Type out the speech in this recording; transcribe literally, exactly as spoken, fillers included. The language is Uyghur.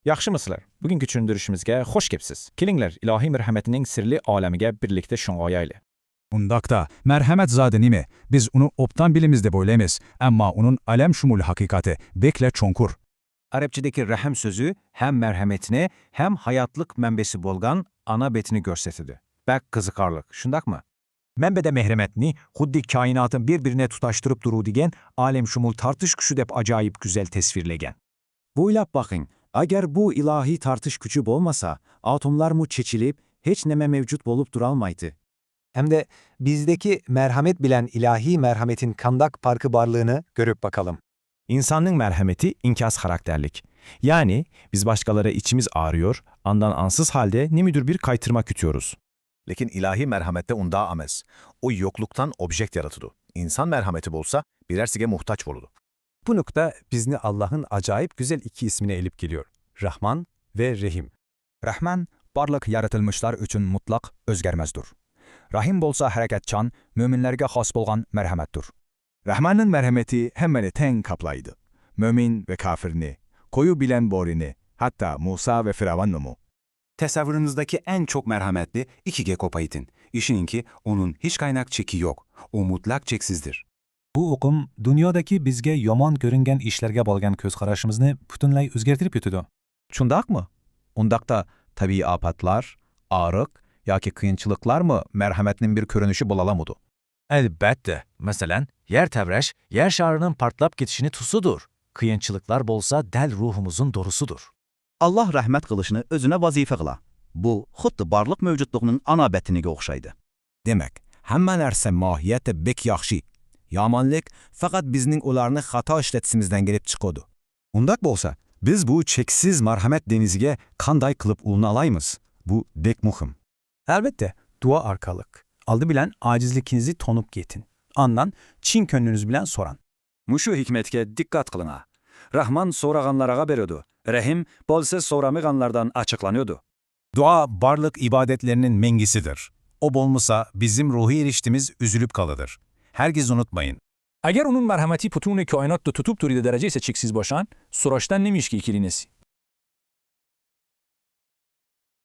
ياخشىمۇسىلەر؟ بۈگۈنكى چۈشەندۈرۈشىمىزگە خوش كەپسىز. كېلىڭلەر، ئىلاھىي مەرھەمەتنىڭ سىرلىق ئالەمگە بىرلىكتە شۇڭغۇيايلى. ئۇنداقتا، مەرھەمەت زادى نېمە؟ بىز ئۇنى ئوبدان بىلىمىز دەپ ئويلايمىز، ئەمما ئۇنىڭ ئالەمشۇمۇل ھەقىقىتى بەكلا چوڭقۇر. ئەرەبچىدىكى رەھىم سۆزى ھەم مەرھەمەتنى، ھەم ھاياتلىق مەنبەسى بولغان ئانا بېتىنى كۆرسىتىدۇ. بەك قىزىقارلىق، شۇنداقمۇ؟ مەنبەدە مەرھەمەتنى خۇددى كائىناتنى بىر-بىرىگە تۇتاشتۇرۇپ تۇرىدىغان ئالەمشۇمۇل تارتىش كۈچى دەپ ئاجايىپ گۈزەل تەسۋىرلىگەن. ئويلاپ باقىڭ، ئەگەر بۇ ئىلاھىي تارتىش كۈچى بولمىسا، ئاتوملارمۇ چېچىلىپ، ھېچنېمە مەۋجۇت بولۇپ تۇرالمايتتى. ئەمدى بىزدىكى مەرھەمەت بىلەن ئىلاھىي مەرھەمەتنىڭ قانداق پەرقى بارلىقىنى كۆرۈپ باقايلى. İnsanın merhameti inkas karakterlik. Yani biz başkaları içimiz ağrıyor, andan ansız halde ne müdür bir kaytırma kütüyoruz. لېكىن ئىلاھىي مەرھەمەتتە ئۇنداق ئەمەس. ئۇ يوقلۇقتىن ئوبيېكت يارىتىدۇ. ئىنسان مەرھەمىتى بولسا بىرەرسىگە موھتاج بولىدۇ. بۇ نۇقتا بىزنى ئاللاھنىڭ ئاجايىپ گۈزەل ئىككى ئىسمىنى ئېلىپ كېلىيور، رەھمان ۋە رەھىم. رەھمان بارلىق يارىتىلمىشلار ئۈچۈن مۇتلەق ئۆزگەرمەستۇر. رەھىم بولسا ھەرىكەتچان، مۆمىنلەرگە خاس بولغان مەرھەمەتتۇر. رەھماننىڭ مەرھەمىتى ھەممىنى تەڭ قاپلايدۇ. مۆمىن ۋە كاپىرنى، قويۇ بىلەن بۆرىنى، ھەتتا مۇسا ۋە فىرئەۋننىمۇ. تەسەۋۋۇرىڭىزدىكى ئەڭ چوڭ مەرھەمەتنى ئىككىگە قوپايتىڭ. ئىشىنىڭكى، ئۇنىڭ ھېچقانداق چېكى يوق. ئۇ مۇتلەق چەكسىزدۇر. بۇ ئۇقۇم دۇنيادىكى بىزگە يامان كۆرۈنگەن ئىشلارغا بولغان كۆز قارىشىمىزنى پۈتۈنلەي ئۆزگەرتىپ كېتىدۇ. شۇنداقمۇ؟ ئۇنداقتا تەبىئىي ئاپەتلەر، ئاغرىق ياكى قىيىنچىلىقلارمۇ مەرھەمەتنىڭ بىر كۆرۈنۈشى بولالامدۇ؟ ئەلبەتتە، مەسىلەن، يەر تەۋرەش يەر شارىنىڭ پارتلاپ كېتىشىنى تۇسىدۇر، قىيىنچىلىقلار بولسا دەل روھىمىزنىڭ دورىسىدۇر. ئاللاھ رەھمەت قىلىشنى ئۆزىنىڭ ۋەزىپىسى قىلىدۇ. بۇ خۇددى بارلىق مەۋجۇتلۇقنىڭ ئانا بېتىگە ئوخشايدۇ. دېمەك، ھەممە نەرسە ماھىيەتتە بەك ياخشى. يامانلىق پەقەت بىزنىڭ ئۇلارنى خاتا ئىشلىتىشىمىزدىن كېلىپ چىقىدۇ. ئۇنداق بولسا، بىز بۇ چەكسىز مەرھەمەت دېڭىزىگە قانداق قىلىپ ئۇلىنالايمىز؟ بۇ بەك مۇھىم. ئەلۋەتتە، دۇئا ئارقىلىق. ئالدى بىلەن ئاجىزلىكىڭىزنى تونۇپ يېتىڭ. ئاندىن چىن كۆڭلىڭىز بىلەن سوراڭ. مۇشۇ ھېكمەتكە دىققەت قىلىڭا. رەھمان سورىغانلارغا بېرىدۇ، رەھىم بولسا سورىمىغانلاردىن ئاچچىقلىنىدۇ. دۇئا بارلىق ئىبادەتلەرنىڭ مەڭگىسىدۇر. ئۇ بولمىسا، بىزنىڭ روھىي رىشتىمىز ئۈزۈلۈپ قالىدۇر. ھەرگىز ئۇنتۇمايلى. ئەگەر ئۇنىڭ مەرھەمىتى پۈتۈن كائىناتتا تۇتۇپ تۇرىدىغان دەرىجە ئىسە چەكسىز بولسا، سوراشتىن نېمە ئىشقا كىرىمىز؟